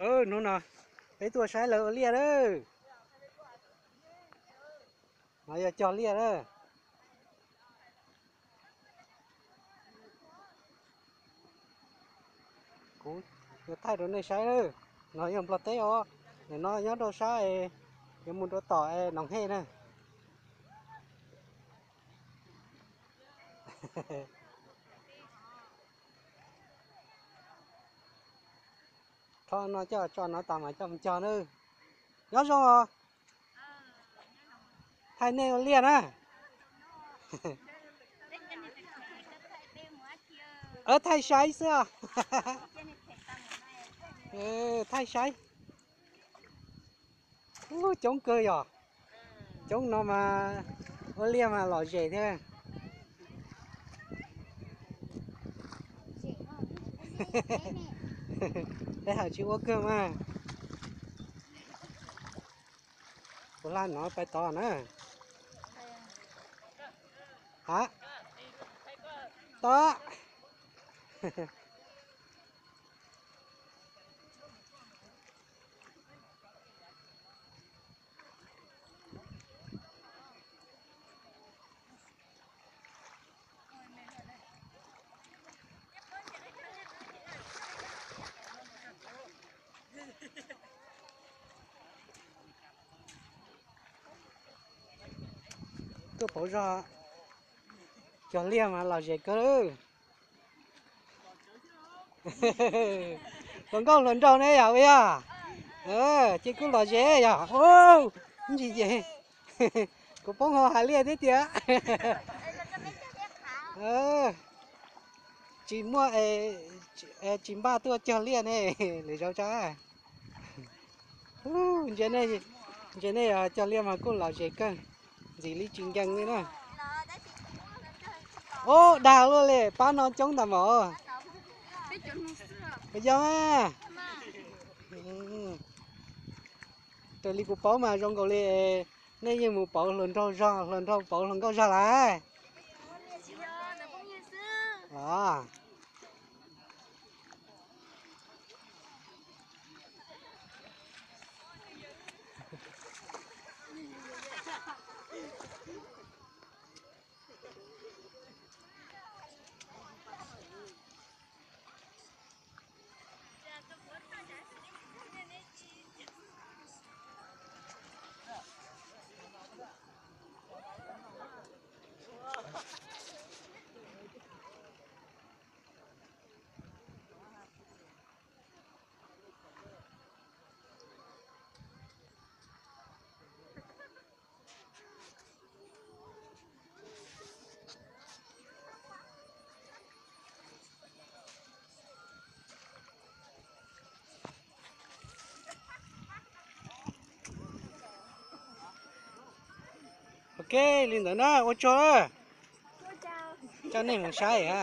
Hnub no peb tuaj saib lawv ua liaj lawm. No yog cog liaj lawm. Kuv yuav thaij rau nej saib lawm. No yog Nplog teb os. Nim no nyob rau sab es yuav mus rau tom Noom Hej na. Tho no coj tso no tas mas coj mus cog na. Nyob zoo os. Thaij nej ua liaj na. Thaij saib xwb os. Thaij saib. Ub, coob kawg yog. Coob no mas ua liaj mas lom zem thiab. Peb hawm tsis ua kawg mas. Kuv hla no pais tod na. Ha, tod. Tuaj pauv zog cog liaj mas lom zem kawg. Hluas nkauj hluas nraug ne yog ua yog. Ces kuj lom zem yog. Ntsis ces kuv poob hauv hav liaj thiab tiag. Tsis muaj, tsis npaj tuaj cog liaj ne, lwm zaus tso. Ntsia nej cog liaj mas kuj lom zem kawg, ntxim li tsis nkees li na. Ub, dag luaj li, pab no coob ntag mas. Yog, raws li kuv paub mas zoo nkaus li nej yeej mus pauv hluas nraug zog, hluas nraug pauv hluas nkauj zog lawm. Ok, li ntawd na, ua tsaug. Coj nej mus saib a.